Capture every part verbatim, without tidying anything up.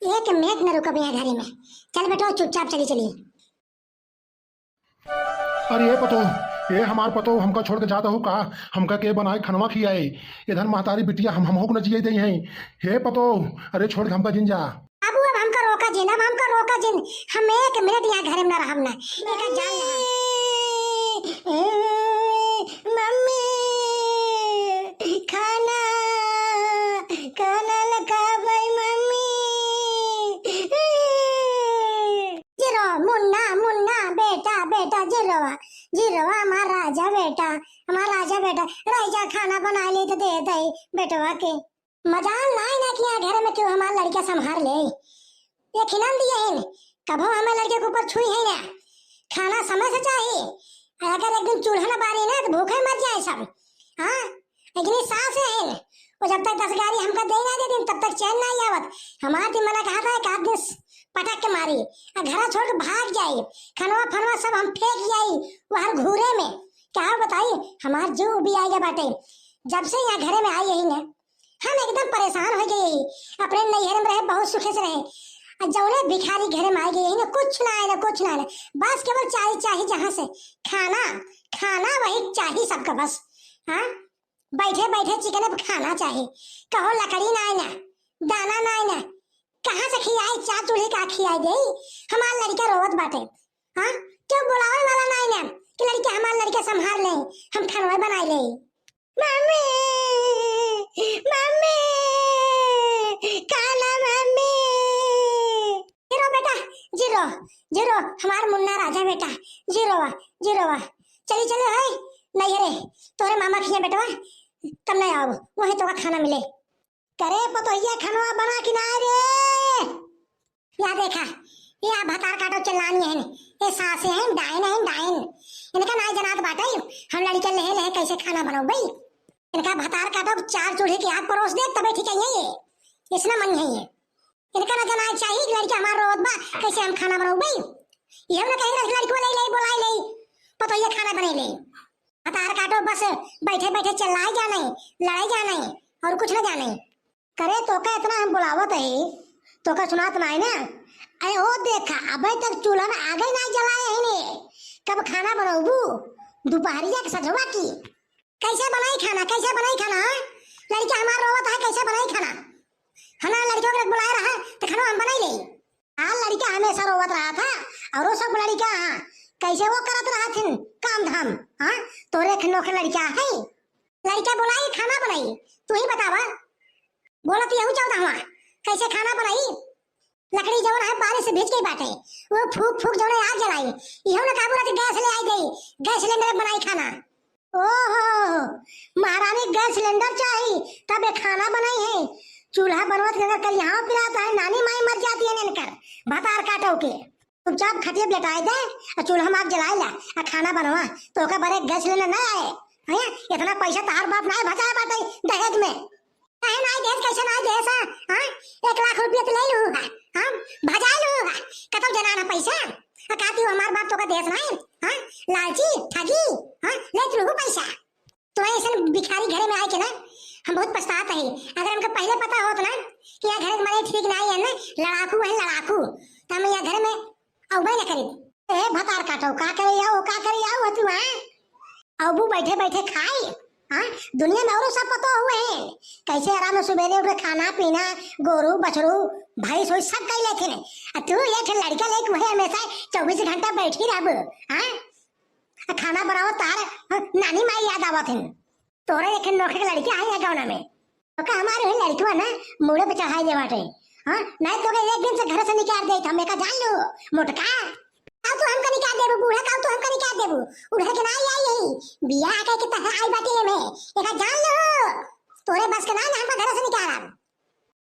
एक मिनट न रुकब यहाँ घरे में। चल बेटो, चुपचाप चली चली। अरे ए पतो, ए हमार पतो, हमका छोड़ के जात हो का? हमका के बनाए खनवा खियाए? इधर महतारी बिटिया हम, हम होक न जिए दे हैं। हे पतो, अरे छोड़ के हमका जिन जा। बाबू, अब हमका रोका जिन, अब हमका रोका जिन। हम एक मिनट यहाँ घरे में ना रहब ना। एका जान ले। मम्मी, खाना, खाना लगा भाई मम्मी। जिरो, मुन्ना, मुन्ना, बेटा, बेटा, जिरो, जिरो, हमार राजा बेटा, हमार राजा बेटा, रह जा, खाना बनाए ले तो दे दे बेटवा के। मजाल नाई ना कि यहाँ घर में केहू हमार लड़का संभार ले। ये खिलन दिए हैं, कभो हमें लड़के के ऊपर छुई है ना। खाना समय से चाहिए, अगर एक दिन चूल्हा ना बारी ना तो भूखे मर जाए सब। हाँ, लेकिन ये सास है, वो जब तक दस गारी हमका दे ना दे दिन, तब तक चैन ना आवत। हमार दिल मना कहा था एक आध दिन पटक के मारी, आ घरा छोड़ के भाग जाई, खनवा फनवा सब हम फेंक जाई वहर घूरे में। क्या बताई, हमार जीव भी आएगा बाटे। जब से यहाँ घरे में आई यही ने, हम एकदम परेशान हो गए यही। अपने नैहर में रहे, बहुत सुखे से रहे, आ जौने भिखारी घरे में आ गए यही ने, कुछ ना आए ना, कुछ ना आए ना, बस केवल चाही, चाही जहाँ से खाना, खाना वही चाही सबका बस। हाँ, बैठे बैठे चिकन अब खाना चाही, कहो लकड़ी ना आए ना, दाना ना आए ना, कहाँ से खियाई, चार चूल्हे का खियाई दे? हमार लड़का रोवत बाटे। हाँ, क्यों बुलावे वाला ना आए ना कि लड़का, हमार लड़का संभार ले, हम खाना बनाए ले। मम्मी, मम्मी, खाना मम्मी। जिरो बेटा, जिरो, जिरो, हमार मुन्ना राजा बेटा, जिरो वा, जिरो वा। चली चलो है, नहीं रे, तोरे मामा खिया बेटवा, तब नहीं आओ, वहीं तोका खाना मिले। करे पतोहिया, खनवा बना कि ना रे? या देखा, या भतार काटो चिल्लानी है, ये सासे हैं, डाइन हैं, डाइन। इनका नाई जनात बाटे, हम लड़के लेहे लेहे कैसे खाना बनाऊ भाई? इनका भतार काटो, चार चूल्हे की आग परोस दे, तबे ठीक है ये, इसना मन है ये। इनका ना जनाए चाहिए कि लड़के हमार रोवत बा, कैसे हम खाना बनाऊ भाई? ये ना कहीं लड़को ले ले, बुलाए ले, पतोहिया खाना बने ले। भतार काटो, बस बैठे बैठे चिल्लाए जाने, लड़ाई जाने, और कुछ ना जाने। करे तोका इतना हम बुलावत है, तोका सुनात नाई ना? अरे ओ देखा, अबे तक चूल्हा में आगे नाई जलाए है ने, कब खाना बनौबू? दोपहरिया के सजवा की। कैसे बनाई खाना, कैसे बनाई खाना, हाँ? लड़का हमार रोवत है, कैसे बनाई खाना? है ना, लड़का के बुलाए रहा, तो खाना हम बनाई ले। हाँ, लड़का हमेशा रोवत रहा था, और वो सब लड़का, हाँ, कैसे वो करत रहा थिन काम धाम, हाँ? तोरे एक नोखे लड़का है, लड़का बुलाई, खाना बनाई, तू ही बतावा। बोलत यहू चौदहवा, कैसे खाना बनाई? लकड़ी जवन है बारिश से भीज गई बाटे, वो फूक फूक जवन है आग जलाई, इहो ना काबू रहती, गैस ले आई गई, गैस सिलेंडर में बनाई खाना। ओहो, महारानी गैस सिलेंडर चाही, तब ये खाना बनाई है। चूल्हा बनवत के अगर कल यहाँ पिरात है, नानी माई मर जाती है इनकर, भतार काटो के। चुपचाप खटिया लेटाए दे, और चूल्हा में आग जलाए ला, और खाना बनवा, तोका बरे गैस सिलेंडर ना आए। हैं? इतना पैसा तहार बाप ना बचाए बाटे दहेज में। काहे नाई देस, कैसे नाई देस, हाँ? हाँ? एक लाख रुपया तो ले लू है, हाँ? भजा लू है, कतौ जनान है पैसा? आ, का तू हमार बाप तोका देस नाई, हाँ? लालची, ठगी, हाँ? लेत लू पैसा। तो ऐसन भिखारी घरे में आए के ना, हम बहुत पछतात है। अगर हमका पहले पता होत ना कि यहाँ घरे के मारे ठीक नाई है ना, लड़ाकू है, लड़ाकू, तो हम यहाँ घरे में अउबे न करी। ए भतार काटो, का करे आओ, का करे आओ तू, हाँ? अबू बैठे बैठे खाई, हाँ? दुनिया में औरो सब पतो हुए हैं, कैसे आराम से सुबेरे उठ के खाना पीना, गोरू बछरू, भैंस होई सब कई लेते हैं। आ तू एक ठे लड़का लेके वही हमेशा चौबीस घंटा बैठी रहबू, हाँ? आ खाना बनाओ तार, हाँ, नानी माई याद आवत हैं। तोरे एक नोखे के लड़की आई है गौना में। तो का हमारे ही लड़कवा ना मूड़े पे चढ़ाई दे बाटे। हाँ, नहीं तो के एक दिन से घर से निकाल दे, हम एका जान लो, मोटका। का तू हमका निकाल देबू, बूढ़ा, का तू हमका निकाल देबू? उधर के ना आई, आई यही। बियाह के के तह आई बाटे में। एका जान लो। तोरे बस के ना, ना हमका घर से निकाल आब।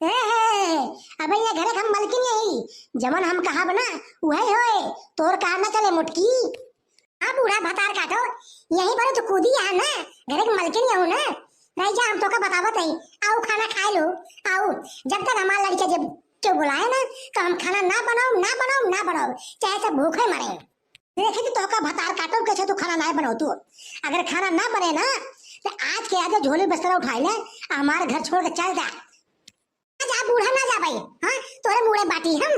ए, हे, अबे ये घरे के हम मलकिन यही, जवन हम कहब ना, उहे होए, तोर कहब ना चले, मोटकी। हाँ, बूढ़ा भतार काटो, यही बरे तो कूदी यहाँ ना, घरे के मलकिन यहू ना, रह जा, हम तोका बतावत हई, आओ खाना खाए लो, आओ, जब तक हमार लड़के जब क्यों बुलाए ना, तो हम खाना ना बनाओ, ना बनाओ, ना बनाओ, चाहे सब भूखे मरे। देखी तो तोहका भतार काटो, कैसे तू खाना ना बनाओ तू। अगर खाना ना बने ना, तो आज के आज झोली बिस्तरा उठाई ले, आ हमारे घर छोड़ के चल जा। ना जा बूढ़ा, ना जा भाई, हाँ, तोरे मुड़े बाटी हम,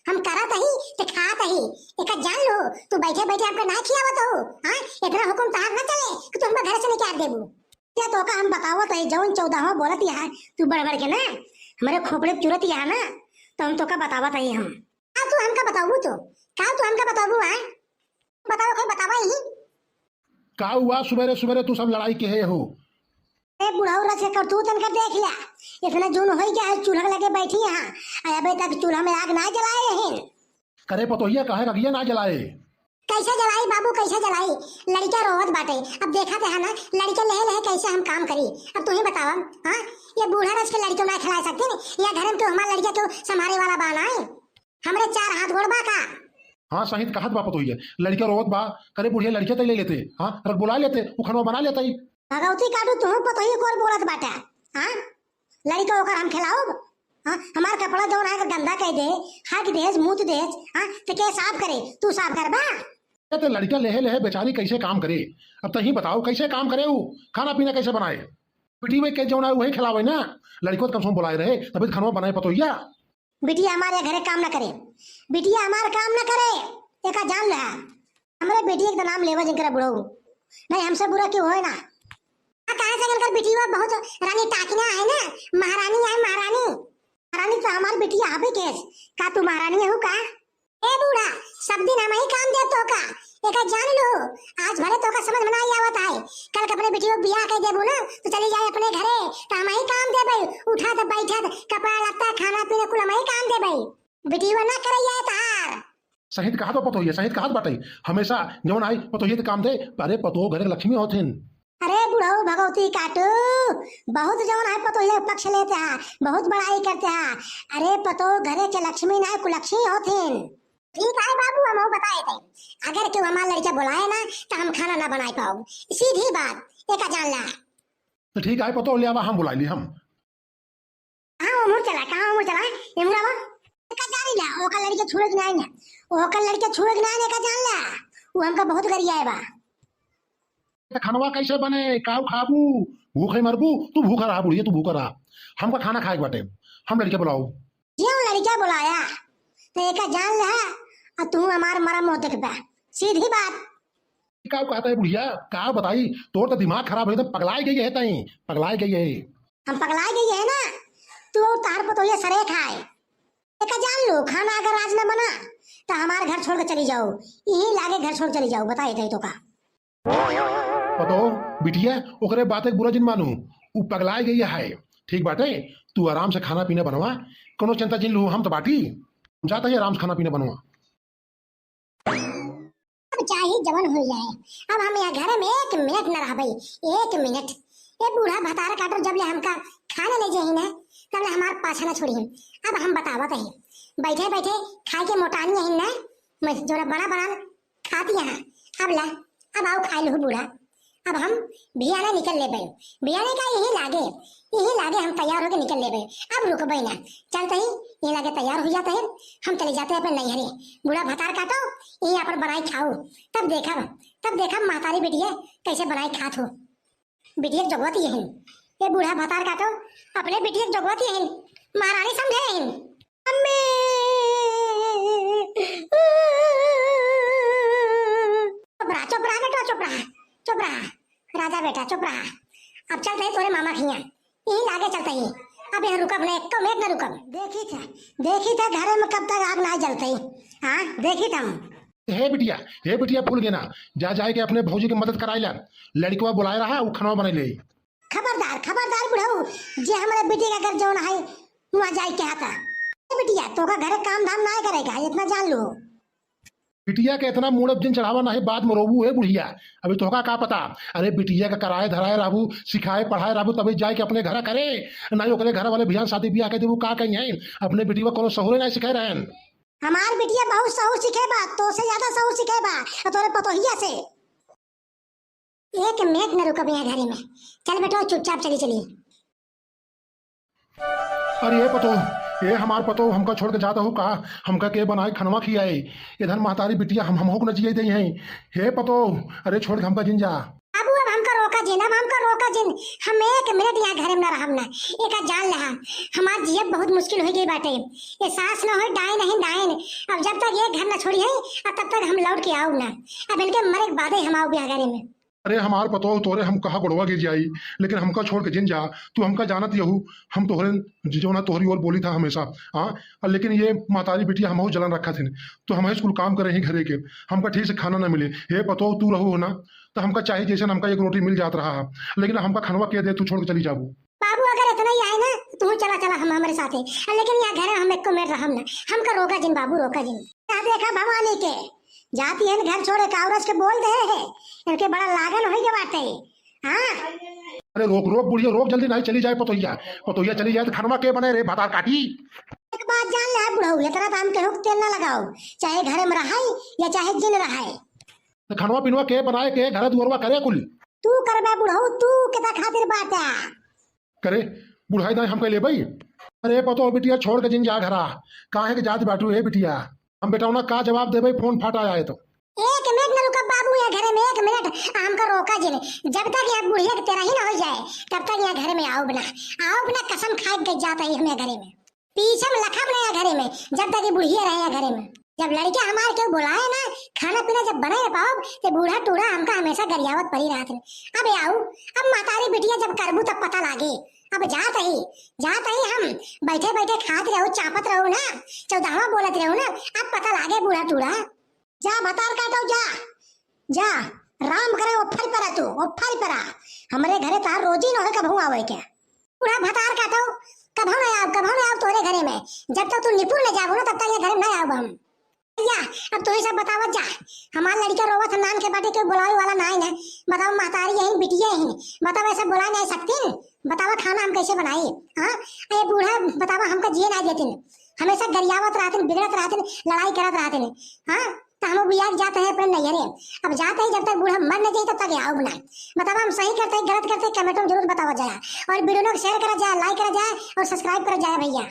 हम करत ही, ते खात ही। एका जान लो, तू बैठे बैठे हमका ना खियावत हो, हाँ? इतना हुकुम तहार ना चले कि तू हमका घर से निकाल देबू। या तोका हम बतावत ही, जौन चौदहवा बोलत यहाँ, तू बढ़ बढ़ के ना, हमरे खोपड़े पे चुरत यहाँ ना, तो हम तोका बतावत ही हम। का तू हमका बताबू तो? का तू हमका बताबू, हाँ? बताओ, कोई बतावा ही। का हुआ, सुबेरे सुबेरे तू सब लड़ाई के है हो? ए बुढ़ऊ रच के करतूत इनका देख लिया, इतना जून होई गया है, चूल्हा लगे बैठी यहाँ, आ अबे तक चूल्हा में आग ना जलाए हैं। करे पतोहिया, काहे अगिया ना जलाए? कैसे जलाई बाबू, कैसे जलाई? लड़का रोवत बाटे, अब देखा ते है ना, लड़का लेहे लेहे कैसे हम काम करी। अब तू ही बतावा, हाँ? ये बूढ़ा रच के लड़का ना खिला सकते, या घर में क्यों हमारे लड़का क्यों संभाले वाला बा ना है? हमरे चार हाथ गोड़ बा का? हाँ, सही त कहत बा पतोहिया, लड़का रोवत बा, करे बुढ़िया लड़का तई ले लेते, हाँ, रख बुला लेते, उ खनवा बना लेते। भगवती काटू, तुहू पतोहिया कोर बोलत बाटा, हाँ? लड़का ओकर हम खिलाउब? हाँ, हमार कपड़ा जौन है गंदा कह दे, हक देस, मूत देस, हाँ, तो के साफ करे? तू साफ करबा? ए, तो लड़का लेहे लेहे बेचारी कैसे काम करे? अब तही बताओ, कैसे काम करे उ? खाना पीना कैसे बनाए? बेटी में के जौन है वही खिलावे ना, लड़को तो कम से कम बुलाए रहे, तभी तो खनवा बनाए पतोहिया। बिटिया हमारे घरे काम न करे, बिटिया हमार काम न करे, एका जान ले। हमरे बिटिया के नाम लेवा जिनकर बुढ़ऊ, नहीं हमसे बुरा क्यों होए ना। आ, कहाँ से इनकर बिटिया बहुत रानी टाकिना है ना, महारानी है महारानी। महारानी तो हमार बिटिया हबे केस, का तू महारानी हो का? ए बूढ़ा, सब दिन हम ही काम दे तोका, एका जान लो, आज भले तोका समझ में ना आवत है, कल के अपने बिटिया को बियाह कर देबू ना, तो चली जाए अपने घरे, तो हम ही काम देबे, उठत बैठत, कपड़ा लत्ता, खाना पीना कुल हम ही काम देबे। बिटिया ना करैया है तहार। सही त कहत बा पतोहिया, सही त कहत बाटे, हमेशा जौन आई पतोहिया त काम दे। अरे पतोह घरे लक्ष्मी होथिन। अरे बुढ़ऊ भगवती काटू, बहुत जौन है पतोहिया पक्ष लेते हैं, बहुत बड़ाई करते हैं। अरे पतोह घरे के लक्ष्मी ना कुलक्ष्मी होथिन। ठीक है बाबू, हम बताए थे, अगर क्यों हमार लड़का बुलाए ना तो हम खाना ना बनाए पाओ, सीधी बात, एका जान ला। तो ठीक है पतोह, ले आवा, हम बुलाई ली हम। कहाँ वो मुड़ चला, कहाँ वो मुड़ चला, ये मुड़ा वो। एका जान ला, ओकर लड़का छुड़े के नाई ना, ओकर लड़का छुड़े के नाई ना, एका जान ला, वो हमका बहुत गरियाए बा। तो खनवा कैसे बने, काऊ खाबू? भूखे मरबू, तू भूखा रहा बुढ़िया, तू भूखा रहा। हमका खाना खाए के बाटे, हम लड़का बुलाओ। क्यों लड़का बुलाया? तो एका जान ले, आ तू हमार मरा मुँह देखबा, सीधी बात। काऊ कहता है बुढ़िया, का बताई, तोर तो दिमाग खराब है, तो पगलाई गई है तई, पगलाई गई है। हम पगलाई गई है ना, तू और तार पतोहिया सरे खाए। एका जान लो, खाना अगर आज न बना, तो हमार घर छोड़ के चली जाओ, यही लागे घर छोड़ चली जाओ, बताए दे तो का। पतो, बिटिया, ओकरे बात एक बुरा जिन मानू, उ पगलाए गई है। ठीक बाटे, तू आराम से खाना पीना बनवा, कोनो चिंता जिन लू, हम तो बाटी। हम जाता ही आराम से खाना पीना बनवा। अब चाहे जवन हो जाए, अब हम यहाँ घर में एक मिनट न रहबे, एक मिनट। ये बूढ़ा भतार काटो जब ले हमका खाने ले जाही ना, तब ले हमार पाछा न छोड़ी। अब हम बतावत है, बैठे बैठे खाए के मोटानी है ना, मैं जोरा बना बना खाती यहाँ। अब ला, अब आओ खाए लहू बूढ़ा। अब हम भियाने निकल लेबे। भियाने का यही लागे, यही लागे हम तैयार होके निकल लेबे। अब रुकबे ना, चलते ही यही लागे तैयार हो जाते हैं, हम चले जाते हैं अपने नैहरे। बूढ़ा भतार काटो, यही अपन बनाई खाओ, तब देखब, तब देखब महतारी बिटिया कैसे बनाई खात हो। बिटिया के जगवत यही, ये बूढ़ा भतार काटो, अपने बिटिया के जगवत यही, महारानी समझे यही। अम्मी। चुप रहा, चुप रहा बेटा, चुप रहा, चुप रहा। राजा बेटा, चुप रहा। अब चलत ही तोरे मामा खिया। यही लागे चलत ही। अब यहाँ रुकब ना, एको मिनट ना रुकब। देखी था, देखी था घरे में कब तक आग ना जलत ही। हाँ, देखी था हम। हे बिटिया, हे बिटिया, फूल गेना, जा जाए के अपने भौजी के मदद कराई ला। लड़कवा बुलाए रहा, उ खनवा बनाई ले। खबरदार, खबरदार बुढ़ऊ, जे हमरे बिटिया के अगर जौन है, वहाँ जाए के हाथा। ए बिटिया, तोका घरे काम धाम ना करेगा, इतना जान लो। बिटिया के इतना मूड़प जिन चढ़ावा, नाही बाद में रोबू है बुढ़िया। अभी तोका का पता? अरे बिटिया का कराए धराए रहबू, सिखाए पढ़ाए रहबू, तभी जाए के अपने घर करे। नाही ओकरे घर वाले बिहान शादी बियाह के देबू, का कही है? अपने बिटिया कोनो सहूरे नाही सिखाए रहन। हमार बिटिया बहुत सहूर सीखे बा, तो से ज्यादा सहूर सीखे बा, और तोरे पतोहिया से। एक मिनट न रुकब यहाँ घरे में। चल बेटो, चुपचाप चली चली। अरे ए पतो, ए हमार पतो, हमका छोड़ के जाता हो का? हमका के बनाए खनवा खियाए? इधर महतारी बिटिया हम, हम होक न जिए दे हैं। हे पतो, अरे छोड़ के हमका जिन जा। अब अब हमका रोका जिन, अब हमका रोका जिन, हम एक मिनट यहाँ घरे में ना रहब ना। एका जान लेहा, हमार जियब बहुत मुश्किल होइ गई बाटे। ये सास ना होई, डाइन नहीं डाइन। अब जब तक ये घर ना छोड़ी है, अब तब तक हम लौट के आउब ना। अब इनके मरे के बादे हम आउब यहाँ घरे में। अरे हमार पतोह तोरे हम कहा गोड़वा गिर जाई, लेकिन हमका छोड़ के जिन जा। तू हमका जानत यहू, हम तोहरे जौना तोहरी ओर बोली था हमेशा। हाँ, लेकिन ये महतारी बिटिया हमहू जलन रखा थिन, तो हम कुल काम करे ही घरे के, हमका ठीक से खाना ना मिले। हे पतोह, तू रहू हो ना, तो हमका चाहे जैसे हमका एक रोटी मिल जात रहा है, लेकिन हमका खनवा के दे, तू छोड़ के चली जाबू। बाबू, अगर इतना ही आए ना, तू चला चला हम हमारे साथे। लेकिन यहाँ घर हम एको मिनट रहम ना, हमका रोका जिन बाबू, रोका जिन। आ देखा भवानी के, जाती है घर छोड़े, कावरस के बोल दे है, इनके बड़ा लागन होई के बाटे। हाँ। अरे रोक, रोक बुढ़िया, रोक जल्दी, नहीं चली जाए पतोहिया, पतोहिया चली जाए तो खनवा के बने रे, भतार काटी। एक बात जान ले बुढ़ऊ, इतना तो हम केहू के तेल ना लगाओ, चाहे घर में रहाई या चाहे जिन रहाई। तो खनवा पिनवा के बनाए के, घर दुअरवा करे कुल। तू करबे बुढ़ऊ, तू केता खातिर बाटा। करे बुढ़ाई दाई हमका लेबई। अरे पतोह बिटिया छोड़ के जिन जा घरा, काहे के जात बाटू हे बिटिया? हम बेटौना का जवाब देबे, फोन फाटा आए तो। एक मिनट न रुका बाबू, यहाँ घरे में एक मिनट, आ हमका रोका जिन। जब तक यहाँ बुढ़िया के तेरही ना हो जाए, तब तक यहाँ घरे में आउब ना, आउब ना, कसम खाए के जात ही हम यहाँ घरे में। पीछे में लखब ना यहाँ घरे में, जब तक ये बुढ़िया रहे यहाँ घरे में। जब लड़के हमार के बुलाए ना, खाना पीना जब बने ना पाओ, तो बूढ़ा टूढ़ा हमका हमेशा गरियावत पड़ी रहत है। अब आऊ, अब महतारी बिटिया जब करबू तब पता लागे। अब जात ही, जात ही हम बैठे बैठे खात रहू, चापत रहू ना, चौदहवा बोलत रहू ना, अब पता लागे बूढ़ा टूढ़ा। जा भतार काटो, जा, जा, राम करे ओफर परा तू, ओफर परा। हमरे घरे तार रोजी न होए कबहू आवे के। बूढ़ा भतार काटो, कबहू ना आव, कबहू ना आव तोरे घरे में। जब तक तू निपुर न जाबो ना, तब तक ये घरे में ना आव हम। या, अब तू ही सब बतावत जा। हमार लड़का रोवत है, नान के बाटे, कोई बुलावे वाला ना है ना। बताओ महतारी यही बिटिया ही, बताओ ऐसे बुला नहीं सकती। बतावा खाना हम कैसे बनाई? हाँ, ये बूढ़ा बतावा हमका जिए ना देतिन, हमेशा गरियावत रहतिन, बिगड़त रहतिन, लड़ाई करत रहतिन। हाँ, तो हम बियाह जाते हैं अपने नैहरे। अब जाते ही जब तक बूढ़ा मर न जाए तब तक आउब ना। बतावा हम सही करते हैं, गलत करते हैं, कमेंट में जरूर बतावा जाए। और वीडियो को शेयर करा जाए, लाइक करा जाए और सब्सक्राइब करा जाए भैया।